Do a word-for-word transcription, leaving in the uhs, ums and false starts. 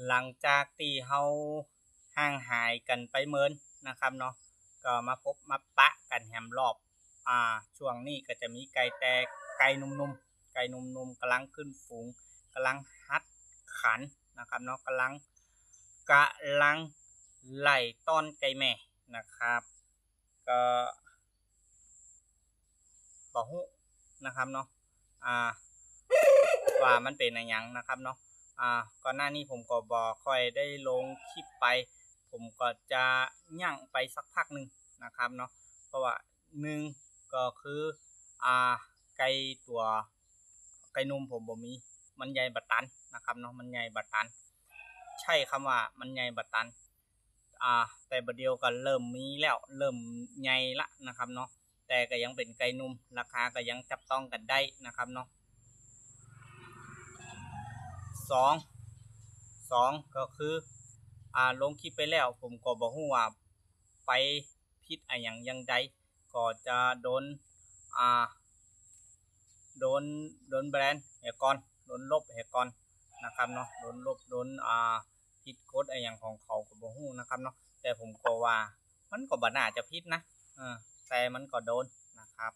หลังจากที่เฮาห่างหายกันไปเมินนะครับเนาะ ก็มาพบมาปะกันแหมรอบ อ่า ช่วงนี้ก็จะมีไก่แต่ไก่หนุ่มๆ ไก่หนุ่มๆกำลังขึ้นฝูง กำลังหัดขันนะครับเนาะ กำลัง กำลังไล่ต้อนไก่แม่นะครับ ก็บ่ฮู้นะครับเนาะ อ่า ว่ามันเป็นอะหยังนะครับเนาะ อ่า ก่อนหน้านี้ผมก็บ่ค่อยได้ลงคลิปไป ผมก็จะยั้งไปสักพักหนึ่งนะครับเนาะ เพราะว่าหนึ่งก็คือ อ่า ไก่ตัว ไก่หนุ่มผมบ่มี มันใหญ่บ่ตันนะครับเนาะ มันใหญ่บ่ตัน ใช้คำว่ามันใหญ่บ่ตัน อ่า แต่บัดเดียวก็เริ่มมีแล้ว เริ่มใหญ่ละนะครับเนาะ แต่ก็ยังเป็นไก่หนุ่ม ราคาก็ยังจับต้องกันได้นะครับเนาะ สอง สองก็คือ อ่า ลงคลิปไปแล้ว ผมก็บ่ฮู้ว่าไปผิดอะหยังอย่างใด ก็จะโดน อ่า โดน โดนแบนให้ก่อน โดนลบให้ก่อนนะครับเนาะ โดนลบ โดน อ่า ผิดกฎอะหยังของเขาก็บ่ฮู้นะครับเนาะ แต่ผมก็ว่ามันก็บ่น่าจะผิดนะ เออ แต่มันก็โดนนะครับ